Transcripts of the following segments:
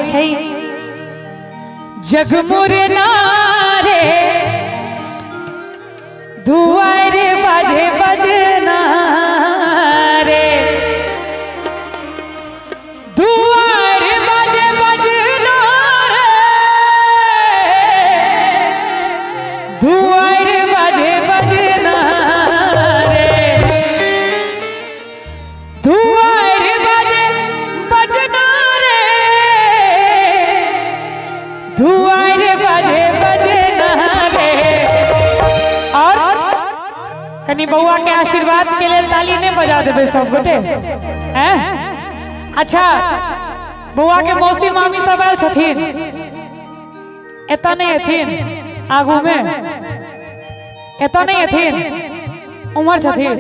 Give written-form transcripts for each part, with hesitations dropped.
छै जगमुरना रे, दुआरे बाजे बजना रे, दुआरे बाजे बजना रे, दुआरे बाजे बजना रे, दुआरे बाजे बजना रे, दुआरे बाजे बजना रे। और कनी बउआ के आशीर्वाद के लेल ताली नहीं बजा देबै सब गोटे हैं? अच्छा, बउआ के मौसी मामी सब आयल छथिन, एतऽ नहीं एथिन, आगू में एतऽ नहीं एथिन, उम्हर छथिन।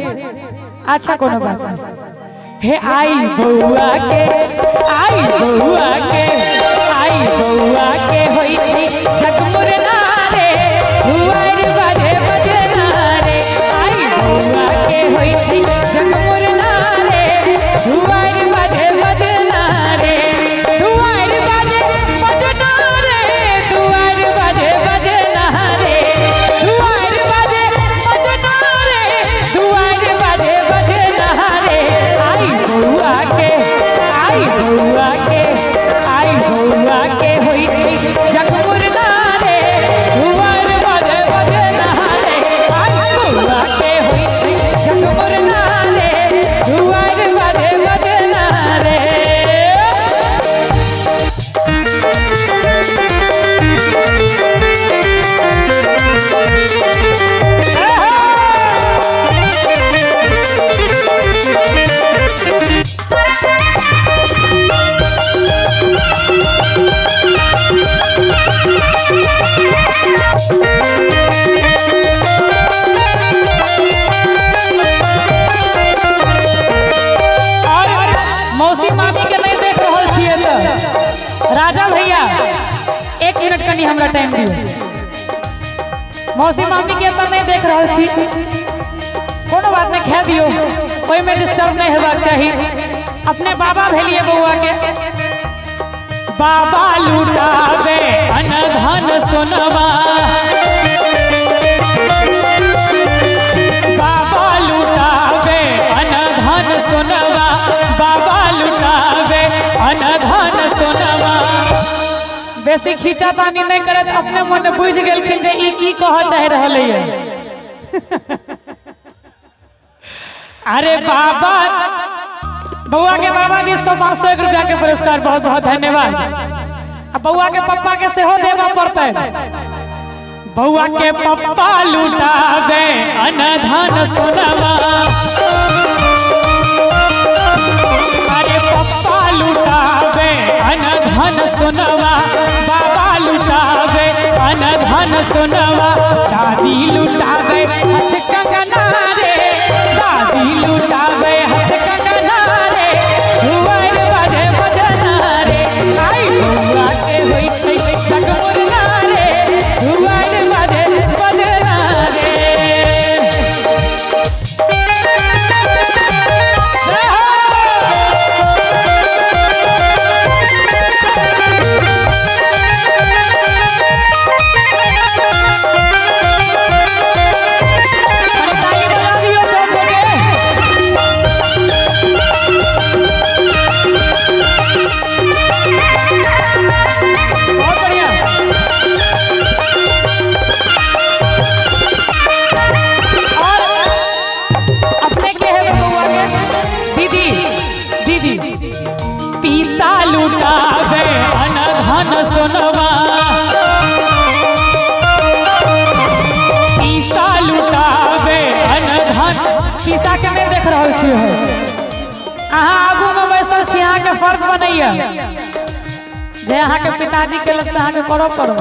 अच्छा कोनो बात नहीं। हे आई बउआ के, आई बउआ के, आई बउआ के होइ छै जगमुरना रे, दुआर बाजे बजना रे, आई बउआ के होइ छै जगमुरना रे, दुआर बाजे बजना रे, दुआर बाजे बजना रे, दुआर बाजे बजना रे, दुआर बाजे बजना रे, दुआर बाजे बजना रे, आई बउआ के, आई बउआ के, आई बउआ के होइ छै जगमुरना रे, दुआर बाजे बजना रे, आई बउआ के होइ छै जगमुरना रे, दुआर बाजे बजना रे। और मौसी मामी के नहीं देख रहल छियै तऽ राजा भैया एक मिनट कनी हमरा टाइम दियौ। मौसी मामी के तऽ नहीं देख रहल छी, कोनो बात नहीं, खा दियौ, ओहिमे डिस्टर्ब नहीं हेबाक चाही। अपने बाबा भेलिए बउआ के, बाबा लुटावे अनधन सोनवा, बाबा लुटावे अनधन सोनवा, बाबा लुटावे अनधन सोनवा। बेसी खींचा तानी नहीं करत, अपने मन बुझि गेलखिन जे ई की कह चाहि रहल है। अरे बाबा, बउआ के बाबा जी 100-500 रुपया के पुरस्कार, बहुत बहुत धन्यवाद। आ बउआ के पप्पा के सेहो देबऽ पड़तै। बउआ के पप्पा लुटावे अनधन सोनवा, अरे पप्पा लुटावे अनधन सोनवा, बाबा लुटावे अनधन सोनवा, दादी लुटावे हथ कंगना रे, दादी लुटावे हथ कंगना रे, दुआर बाजे बजना रे, आई बउआ के होइ छै जगमुरना रे, दुआर बाजे बजना रे। जय हो। अरे ताली बजा दियौ सब गोटे। बहुत बढ़िया। और अपने के है बउआ के दीदी, दीदी पीसा लुटावे अनधन सोनवा, पीसा लुटावे अनधन। पीसा के नहीं देख रहल छी हो, अहाँ आगू में बैसल छी, अहाँ के फर्ज बनैया जे अहाँ के पिताजी के लग से अहाँ के करऽ पड़त।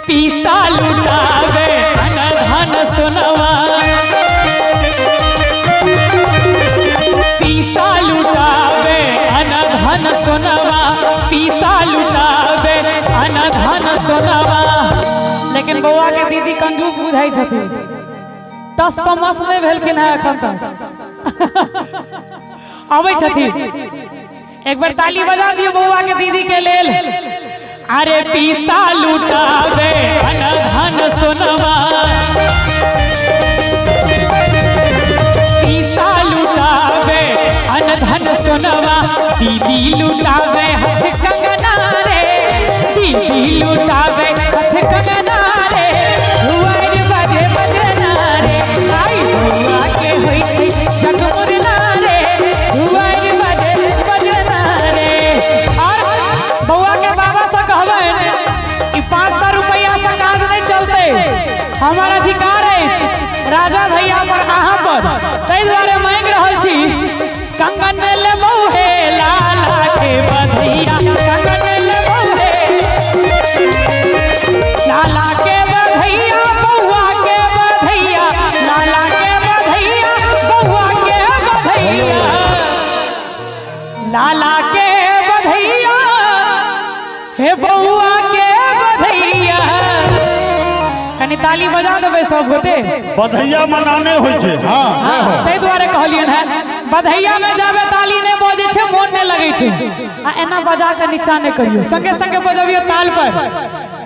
पीसा लुटावे अनधन सोनवा, पीसा लुटावे अनधन सोनवा, पीसा लुटावे अनधन सोनवा। लेकिन बउआ के दीदी कंजूस बुझाइ छथिन, टस समस नहीं भेलखिन है एखन तक। अबै छथिन। एक बार ताली बजा दियो बउआ के दीदी के लेल। अरे पीसा लुटावे धन धन सोनवा, पीसा लुटावे अन धन सोनवा, दीदी लुटावे हथ कंगना रे, दीदी लुटावे हथ कंगना रे, हुआर बाजे बजना रे, आई बउआ के होइ छै जगमुरना रे, हुआर बाजे बजना रे। और बउआ के बाबा से कहबनि कि 500 रुपया से काज नहीं चलते, हमर अधिकार अछि राजा भैया पर अहाँ पर, ताहि दुआरे मांगि रहल छी कंगन लेबौ हे लाला के बधैया, कंगन लेबौ हे लाला के बधैया, बउआ के बधैया, लाला के बधैया, बउआ के बधैया, लाला के बधैया हे बउआ के बधैया। कनी ताली बजा देबै सब गोटे। बधैया मनाने होइ छै। हाँ ताहि दुआरे कहलियनि हेँ, बधैया में जाबे ताली नहि बजै छै मोन नहि लगै छै, आ एना बजा के नीचा नहि करियौ, संगे संगे बजबियौ ताल पर।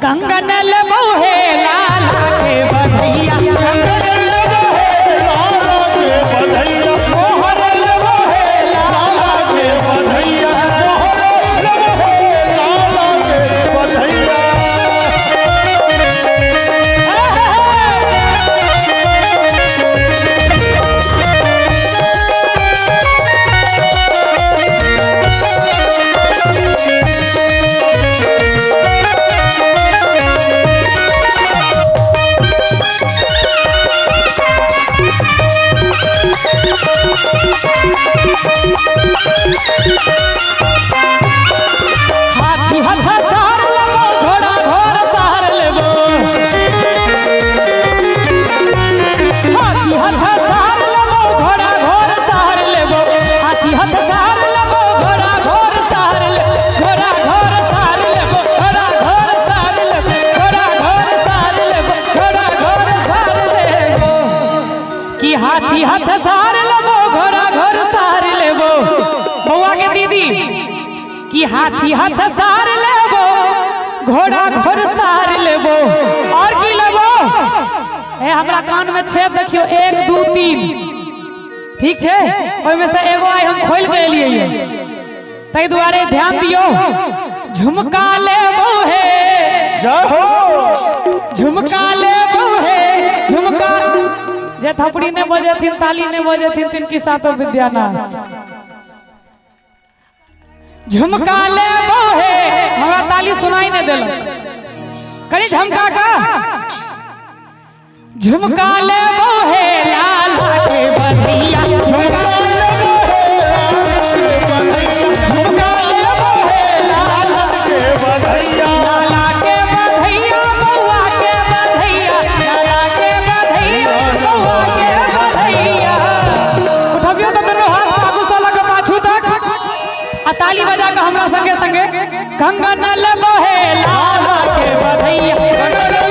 कंगन लेबौ हे लाला के बधैया, कंगन लेबौ हे लाला के बधैया, मोहर लेबौ हे लाला के बधैया, मोहर लेबौ हे लाला के बधैया। हाथी हथ सहार लेबो, घोड़ा घोर सहार लेबो, हाथी हथ सहार लेबो, घोड़ा घोर सहार लेबो, हाथी हथ सहार लेबो, घोड़ा घोर सहार लेबो, घोड़ा घोर सहार लेबो, घोड़ा घोर सहार लेबो, घोड़ा घोर सहार लेबो, घोड़ा घोर सहार लेबो, कि हाथी हथ सहार लेबो, घोड़ा घोर सहार लेबो। बउआ के दीदी कि हाथी हाथ सार लेबो, घोड़ा घोर सार लेबो, और की लेबो? ए हमरा कान में छेद देखियो, 1 2 3, ठीक छै, ओहिमे से एगो आइ हम खोलि के एलियै, ताहि दुआरे ध्यान दियौ। झुमका लेबो हे, जय हो, झुमका लेबो हे, झुमका। जे थपड़ी नहि बजेथिन, ताली नहि बजेथिन, तिनकी सातो विद्यानाश। झुमका लेबो हे, हमरा ताली सुनाई नहीं देलक, कनी झमका का। झुमका लेबो हे लाला के बधैया, झुमका लेबो हे लाला के बधैया, झुमका लेबो हे लाला के बधैया, लाला के बधैया, बउआ के बधैया, लाला के बधैया, बउआ के बधैया। उठबियौ तऽ दुनू हाथ आगू सँ लऽ कऽ पाछू तक, आ ताली बजा के हमरा संगे संगे कंगन लेबो हे लाला के बधैया, कंगन